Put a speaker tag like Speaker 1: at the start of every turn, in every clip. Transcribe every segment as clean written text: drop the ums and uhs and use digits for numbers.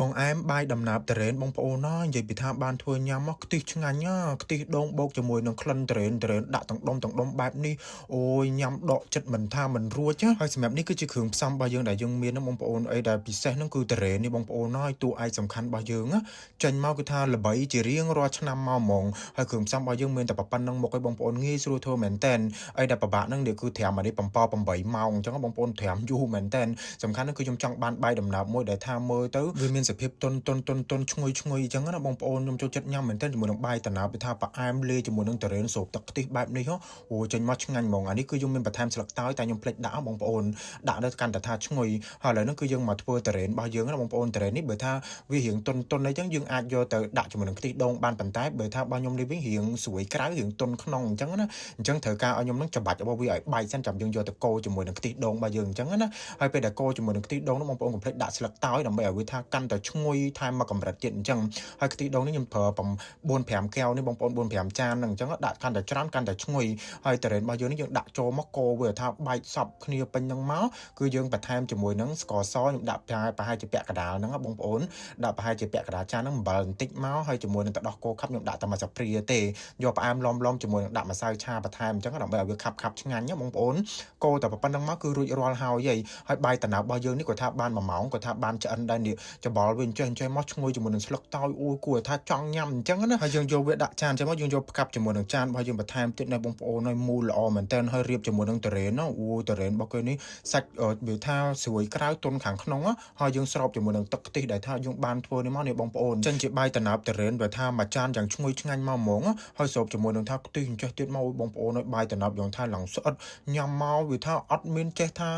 Speaker 1: បង្អែមបាយដំណើបទុរេនបងប្អូនណានិយាយពីថាបានធ្វើញ៉ាំមកខ្ទិះឆ្ងាញ់ណាខ្ទិះដូងបូកជាមួយនឹងក្លិនទុរេនទុរេនដាក់ទាំងដុំទាំងដុំបែបនេះអូយញ៉ាំដកចិត្តមិនថាមិនរួចណាហើយសម្រាប់នេះគឺជាគ្រឿងផ្សំរបស់យើងដែលយើងមានណាបងប្អូនអីដែលពិសេសហ្នឹងគឺទុរេននេះបងប្អូនហើយតួឯកសំខាន់របស់យើងណាចេញមកគឺថាល្បីជារៀងរាល់ឆ្នាំមកហ្មងហើយគ្រឿងផ្សំរបស់យើងមានតែប៉ុណ្្នឹងមុខឲ្យបងប្អូនងាយស្រួលធ្វើមែនតែនអីដែលពិបាកហ្នឹងនេះគឺត្រាំអានេះ7 8ម៉ោងអញ្ចឹងបងប្អូនត្រាំយូរមែនតែនសំខាន់ហ្នឹងគឺខ្ញុំចង់បានបាយដំណើបមួយដែលថាមើលទៅវាមានសភាពទន់ទន់ទន់ទន់ឈ្ងុយឈ្ងុយអញ្ចឹងណាបងប្អូនខ្ញុំចូលចិត្តញ៉ាំមែនទែនជាមួយនឹងបាយដំណើបវាថាផ្អែមលាយជាមួយនឹងទុរេនស្រូបទឹកខ្ទិះបែបនេះហ៎អូចេញមកឆ្ងាញ់ហ្មងអានេះគឺយើងមានបន្ថែមស្លឹកតើយតែខ្ញុំភ្លេចដាក់បងប្អូនដាក់ទៅកាន់តែថាឈ្ងុយហើយឥឡូវហ្នឹងគឺយើងមកធ្វើទុរេនរបស់យើងណាបងប្អូនទុរេននេះបើថាវារៀងទន់ទន់អីចឹងយើងអាចយកទៅដាក់ជាមួយនឹងខ្ទិះដូងបានប៉ុន្តែបើថារបស់ខ្ញុំនេះវិញរៀងស្រួយក្រៅរៀងទន់ក្នុងអញ្ចឹងណាអញ្ចឹងត្រូវការឲ្យខ្ញុំនឹងច្បាច់របស់វាឲ្យបែកសិនចាំយើងយកទៅកូរជាមួយនឹងខ្ទិះដូងរបស់យើងអញ្ចឹងណាហើយពេលដែលកូរជាមួយនឹងខ្ទិះដូងនោះបងប្អូនកុំភ្លេចដាក់ស្លឹកតើយដើម្បីឲ្យវាថាកាន់តែឈ្ងុយថែមមកកម្រិតទៀតអញ្ចឹងហើយខ្ទិះដូងនេះខ្ញុំប្រើ4 5កែវនេះបងប្អូន4 5ចានហ្នឹងអញ្ចឹងដាក់កាន់តែច្រើនកាន់តែឈ្ងុយហើយទុរេនរបស់យើងនេះយើងដាក់ចូលមកកូរវាថាបែកសពគ្នាពេញហ្នឹងមកគឺយើងបន្ថែមជាមួយនឹងស្ករសខ្ញុំដាក់ប្រហែលជាពាក់កណ្ដាលហ្នឹងបងប្អូនដាក់ប្រហែលជាពាក់កណ្ដាលចានហ្នឹងអំបិលបន្តិចមកហើយជាមួយនឹងទឹកដោះគោខាប់ខ្ញុំដាក់តែមួយស្លាបព្រាទេយកផ្អែមឡំឡំជាមួយនឹងដាក់ម្សៅឆាបន្ថែមអញ្ចឹងដើម្បីឲ្យវាខាប់ខាប់ឆ្ងាញ់ណាបងប្អូនកូរតែប៉ុណ្្នឹងមកគឺរួចរាល់ហើយហើយបាយដំណើបរបស់យើងនេះគាត់ថាបាន1ម៉ោងគាត់ថាបានឆ្អិនដែរនេះច្បល់វាអញ្ចេះអញ្ចេះមកឈ្ងុយជាមួយនឹងស្លឹកតើយអូយគួរថាចង់ញ៉ាំអញ្ចឹងណាហើយយើងយកវាដាក់ចានអញ្ចឹងមកយើងយកផ្កាប់ជាមួយនឹងចានរបស់យើងបន្ថែមទៀតណាបងប្អូនហើយមូលល្អមែនតើហើយរៀបជាមួយនឹងទុរេនណាអូយទុរេនរបស់គេនេះសាច់វាថាស្រួយក្រៅទន់ខាងក្នុងហើយយើងស្របជាមួយនឹងទឹកខ្ទិះដែលថាយើងបានធ្វើនេះមកនេះបងប្អូនចេញជាបាយដំណើបទុរេនវាថាមួយចានយ៉ាងឈ្ងុយឆ្ងាញ់មកហ្មងហើយស្របជាមួយនឹងថាខ្ទិះអញ្ចេះទៀតមកបងប្អូនហើយបាយដំណើបយ៉ាងថាឡើងស្អិតញ៉ាំមកវាថាអត់មានចេះថា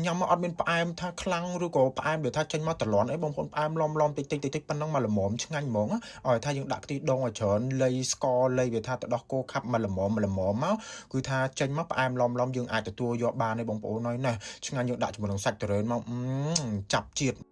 Speaker 1: ញ៉ាំមកអត់មានផ្អែមថាខ្លាំងឬក៏ផ្អែមវាថាចេញមកត្រលន់អីបងប្អូនផ្អែមឡំឡំតិចតិចតិចប៉ុណ្ណឹងមកល្មមឆ្ងាញ់ហ្មងឲ្យថាយើងដាក់ខ្ទិះដូងឲ្យច្រើនលៃស្ករលៃវាថាទៅដោះគោខាប់មកល្មមល្មមមកគឺថាចេញមកផ្អែមឡំឡំយើងអាចទទួលយកបានទេបងប្អូនហើយណាឆ្ងាញ់យើងដាក់ជាមួយនឹងសាច់ទុរេនមកចាប់ជាតិ។